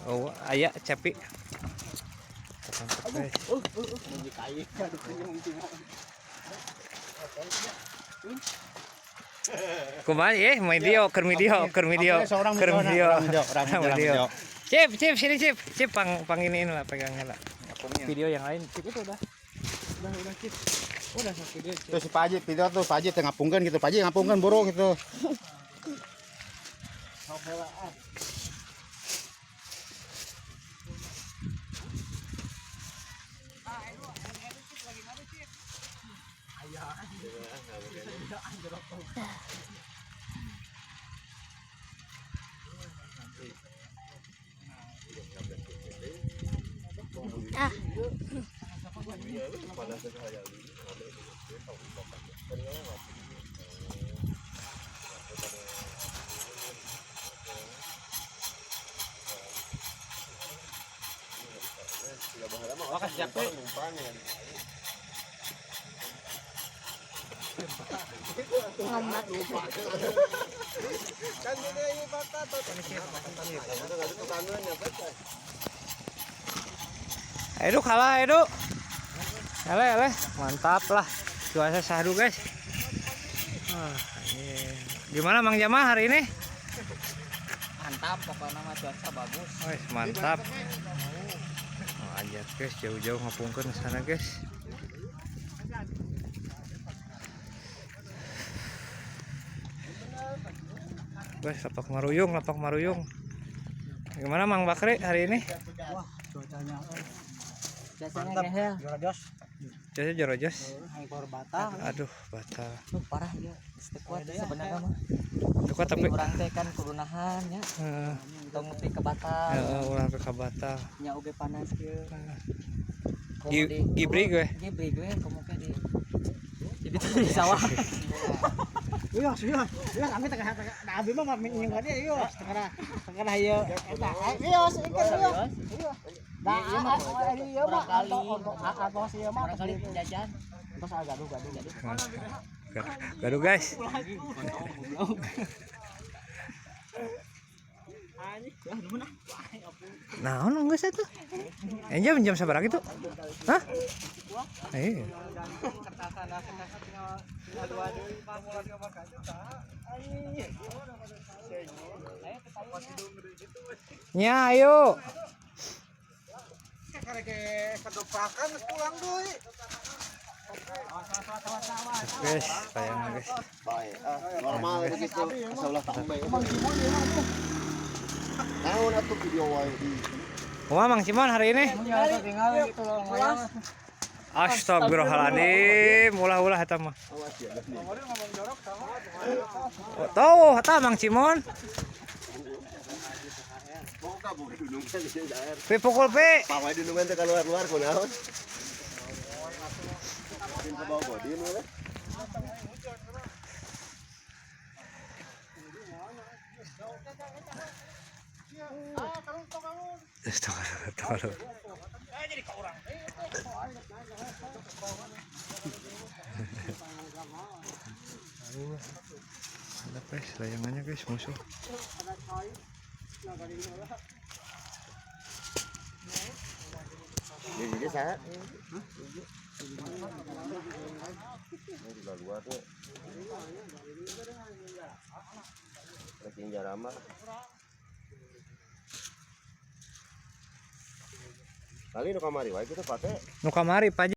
Oh, aya cepi. Mantap, guys. Kumaha main dio, keur video, keur video, keur video. Orang video. Cip, cip, sini cip. Cip pang pang iniin lah pegangnya lah. Video yang lain, cip itu udah. Udah cip. Udah sok video cip. Tuh si Pak Haji video tuh Pak Haji teh ngapungkeun gitu. Pak Haji ngapungkeun buru gitu. Ah. Ngombak. Edu kalah Edu. Eleh eleh, mantap lah. Cuaca sahdu guys. Ah, iya. Gimana Mang Jama hari ini? Mantap pokoknya mah cuaca bagus. Wes mantap. Oh, aja guys, jauh-jauh ngapungkeun ke sana guys. Guys, lapak maruyung, lapak maruyung. Gimana Mang Bakri hari ini? Wah, cuacanya cuacanya gehel. Jorojos, Cuaca jorojos. angkor batal. Aduh, batal. Tuh parah ya. Teu kuat sebenarnya mah. Teu kuat tapi urang teh kan kudu nahan nya. Heeh. Tong nepi ke batal. Heeh, urang ke batal. Nya oge panas kieu. Gibri gue. Gibri gue komo ke di jadi tuh di sawah. Iya, iya. Iya, kami tengah tengah. Nah, abi mah minggu dia iya, tengah tengah ieu. Eta, iya, ieu iya. Iya. Nah, iya mah atau ieu mah barangkali jajan. Terus gaduh gaduh gaduh. Gaduh guys. Nah, ono geus atuh. Jam jam sabaraha gitu? Hah? Iya. Nya, ayo. Guys, sayang guys. Baik, normal begitu. Asal ulah tambah. Naon atuh video wae di. Kumaha Mang Cimon hari ini? Astagfirullahaladzim, ulah-ulah eta mah. Tuh, eta Mang Cimon. Pi pukul pi. Pawai dunungan teh keluar-luar kunaon. Ke bawah godin we. Taruh. Ada guys, layangannya guys, musuh. Ini saya. Ini di luar tuh. Lagi jarama. Kali nu kamari wae kitu pake. Nu kamari Pak.